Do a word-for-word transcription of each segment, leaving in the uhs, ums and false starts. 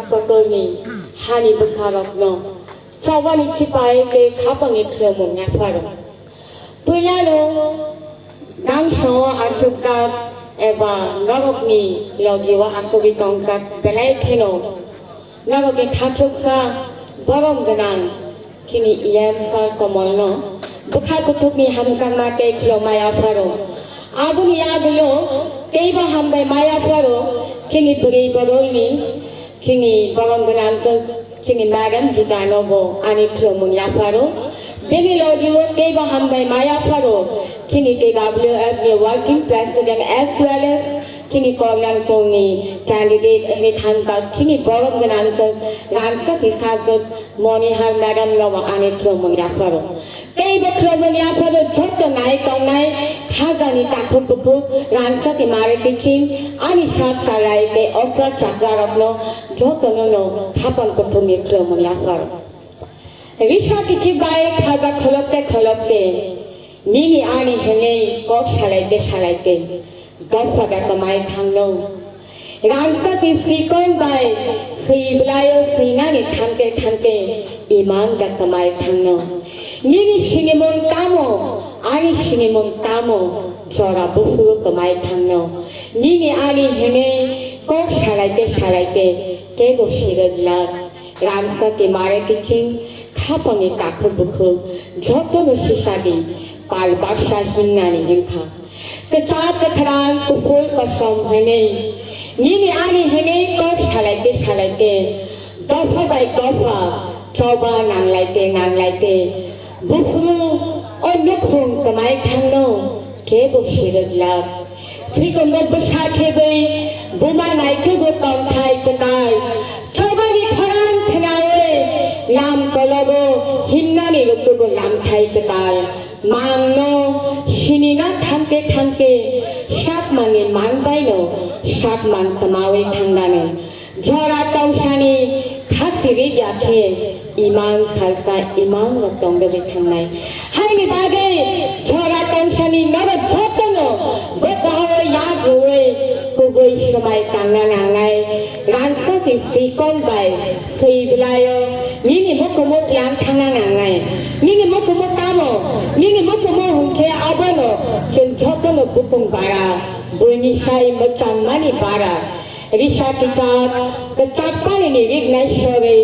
Kotorni hani bwsarokno chobani chipai tei khapangni khulumung yapharo. Puilano gangsao achukjak eba norokni logio achugwi tongjak belai kheno norokni khachuksa borom gwnang chini E M sir Komolno bwkha kuthukni hamjakma tei khulumma yapharo. Aboni yagulo teibo hambai ma yapharo chini bwrwi bororni chini borom gwnang chini madam Gita nobo ani khulumung yapharo. Bini logio teibo hambai ma yapharo. Chini T W F ni working president as well as chini Kalyanpur ni candidate wngwi thangjak chini borom gwnang Ramsati sajwk Monihar madam nobo ani khulumung yapharo. Tei bo khulumung yapharo joto nai tongnai khajani takhuk bukhuk Ramsati Mare Kiching ani sak chalai tei okra chakrarokno jotono no khapang kuthumni khulumung yapharo. Risa kichi bai khaja kholokte kholokte nini ani hwnwi kok salaite salaite dopha da kwmai thangno. Rangchakni sikon bai swi bwlaio swinani thangte thangte imang da kwmai thangno. Nini sinimung tamo, ani sinimung tamo, jora buphuru kwmai thangno. Nini ani hwnwi kok salaite salaite teibo sirwk lak. Rangchakni mare kiching khapangni takhuk bukhuk jotono sisadi pal baksa hinnani wngkha. Kwchak kwkhrang kuphur kosom hwnwi nini ani hwnwi kok salaite salaite dopha bai dopha choba nanglaite nanglaite buphuru o nukhung kwmai thangno kebo sirwk lak. Phikombo bwsa khebwi buma naitugo tongthai kwtal chobani khorang khnawi lam kologo hinnani rwtugo lamthai kwtal. Mangno sinina thangte thangte sakmangni mangbaino sakmang kwmawi thangnani. Jora tongsani khasi rigya khe imang salsa imang rok tongdogwi thangnai. Haini bagwi jora tongsani norok jotono bwkha-o yak rwui kubui swmai tangna nangnai. Rangchakni sikon bai swi bwlaio nini mukumu tiyang thangna nangnai. Nini mukumu tamo? Nini mukumu hwnkhe abono chwng jotono bukung bara, buini sai mwchangmani bara. Risa kichak, kwchak palini riknai sorwi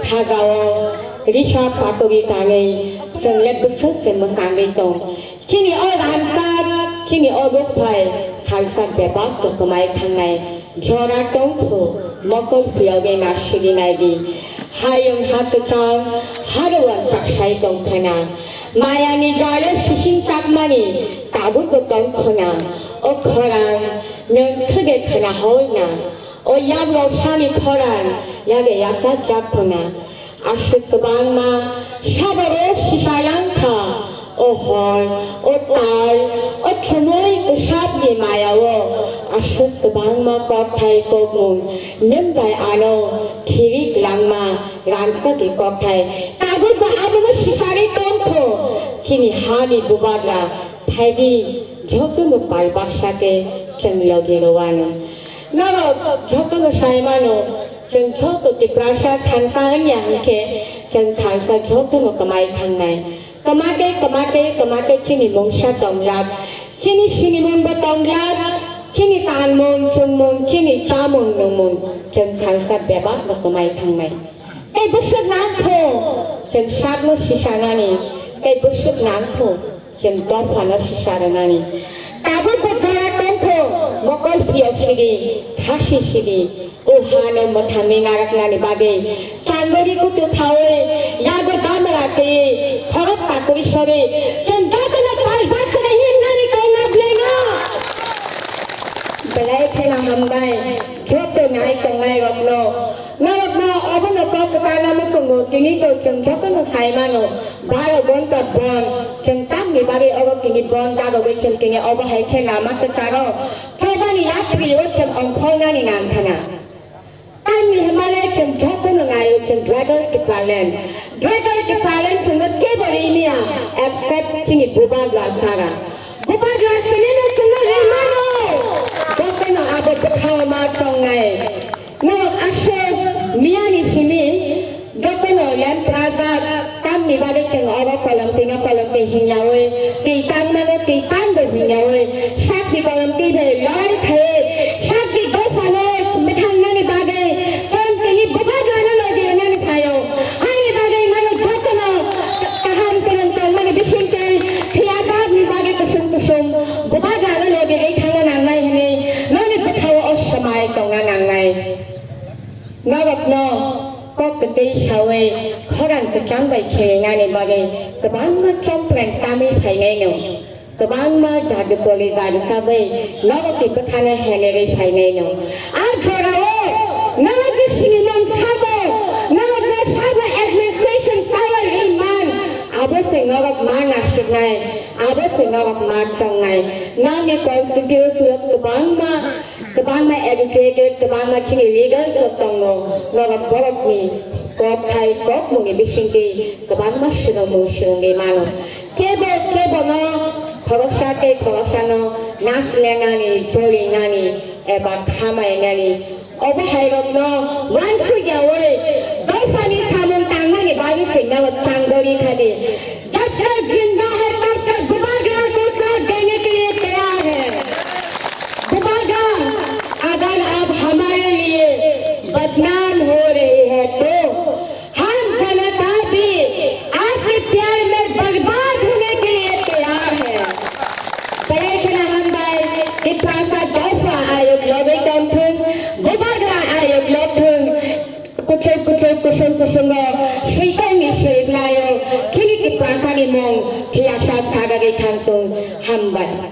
khajao risa patwi tanwi chwng le bwswk se mwchangwi tong. Chini o rangchak, chini o rukphai salsa bebak to kwmai thangnai. Jora tongkhu mokol phiyogwi nasigi naidi. Hayung ha kwchang, haruan chaksai tongthana. Mayani jale sising chakmani tabukbo tongkhuna. O khorang nwng thwde khwna hoi na. O yabrok sani khorang yade yasajak khuna. Aswk kwbangma saboro sisa langkha. O hor, o tal, o chumui kwsapni mayao aswk kwbangma kokthai kokmung nwng bai ano thiri kwlangma rangchakni kokthai. Tabukbo abono sisari tongkho chini hani bubagra. Phaidi jotono pal baksa khe chwng logi rwano. Norok jotono sai mano, chwng joto Tiprasa thansa wngya hwnkhe chwng thansa jotono kwmai thangnai. Kwmate, kwmate, kwmate chini mungsa tonglak, chini sinimungbo tonglak, chini tanmung, chumung, chini chamung, nungmung chwng thansa bebakno kwmai thangnai. Tei bwswk nangkho chwng sakno sisanani, tei bwswk nangkho chwng dophano sisa rwnani. Tabukbo jora tongkho mokol phiyok sidi, thasi sidi, o hano mwthangwi naraknani bagwi changori kutu thawi yago damra twi khorok takuri sori chwng jotono pal baksa hinnani tongna bwlaino. Belai kheno hambai joto nai tongnai rokno. Norokno obono kok kwchana muchungo, tini to chwng jotono sai mano, baro gonta bon, chwng tamni bagwi obo tini bon dagogwi chwng tini obo hai khe lama kwcharo chobani yapri o chwng ongkhornani nangkhana. Tamni hwnmale chwng jotono naio chwng Greater Tipraland. Greater Tipraland chwngno kebo rimia except chini Bubagra sara. Bubagra sinino chwngno rimano. Jotono abo bwkhao ma tongnai. Norok aswk Ni bagwi chwng oro kolom twi no kolom twi himyawi, twi tang mano twi tang bo himyawi, sakni kolom twi bai loi khai, sakni dophano mwthangnani bagwi chwng tini bubagrano logi rwnani phaio. Haini bagwi nono jotono kaham kwrwng tongmani bisingtwi thwiyajakni bagwi kusum kusum bubagrano logi rwi thangna nangnai hwnwi noni bwkhao o swmai tongna nangnai. Norokno kok kwtwi sawi khorang kwcham bai kheninani bagwi kwbangma chompreng tamwi phainaino, kwbangma jadu poli jadu tabwi norokni bwkhano henerwi phainaino. A jorao norokni sinimung sabo, norokno sabo administration power ri man, abo se norok ma nasiknai, abo se norok ma chongnai. Nangni constituency o kwbangma Kwbangma educated, kwbangma chini leaders rok tongo, norok borokni kok thai kok mungni bisingtwi kwbangma swrwngmung swrwngwi mano. Kebo kebono khoroksa tei khoroksano nas lenani, jolinani eba khamainani, obo hairokno uansukyaui dophani samung tangmani bagwi se norok changdori thani. जब तक जिंदा है, तब तक बुबाग्रा को साथ देने के लिए तैयार है। बुबाग्रा, अगर आप हमारे लिए बदनाम हो रही है, तो हम जनता भी आपके प्यार में बर्बाद होने के लिए तैयार है। Belai kheno hambai, Tiprasa dopha ayuk logwi tongthung, bubagra ayuk logthung, kuchuk kuchuk kusung kusungo, switongni swrwnglaio, chini Tiprasani mung thiyasa sagagwi thangthung, hambai.